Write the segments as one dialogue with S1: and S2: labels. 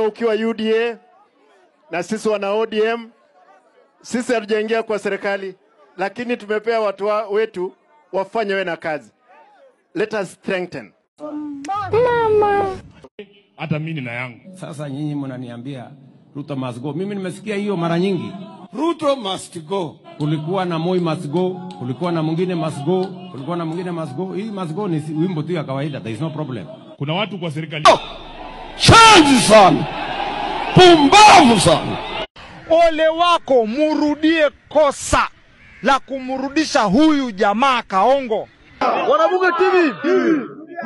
S1: ukiwa UDA na sisi wana ODM, sisi hatujaingia kwa serikali, lakini tumepea watu wetu wafanye we na kazi. Let us strengthen.
S2: Mama.
S3: Hata mimi na yangu.
S4: Sasa nyinyi mnaniambia Ruto must go. Mimi nimesikia hiyo mara nyingi.
S5: Ruto must go.
S4: Kulikuwa na Moi must go, kulikuwa na mwingine must go, kulikuwa na mwingine must go. Hii must go ni wimbo tu ya kawaida, there is no problem.
S3: Kuna watu kwa serikali.
S5: Oh, chanzi sana. Pumbavu sana.
S6: Ole wako murudie kosa la kumrudisha huyu jamaa kaongo.
S7: Wanabunge TV.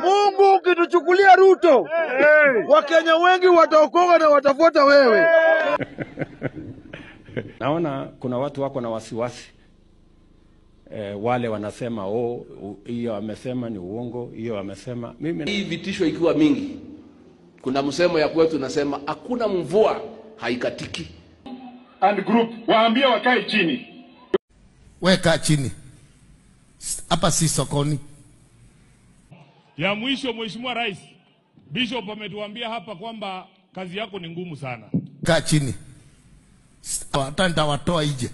S7: Mungu ukituchukulia Ruto, Wakenya wengi wataokoka na watafuata wewe.
S4: Naona kuna watu wako na wasiwasi. Wale wanasema oh, hiyo amesema ni uongo, hiyo amesema. Mimi
S8: hii vitisho ikiwa mingi, kuna msemo ya kwetu nasema hakuna mvua haikatiki.
S3: And group waambie wakae chini.
S9: Weka chini. Hapa si sokoni.
S3: Ya mwisho, Mheshimiwa Rais, Bishop ametuambia hapa kwamba kazi yako ni ngumu sana.
S9: Kaa chini. Hata nitawatoa nje.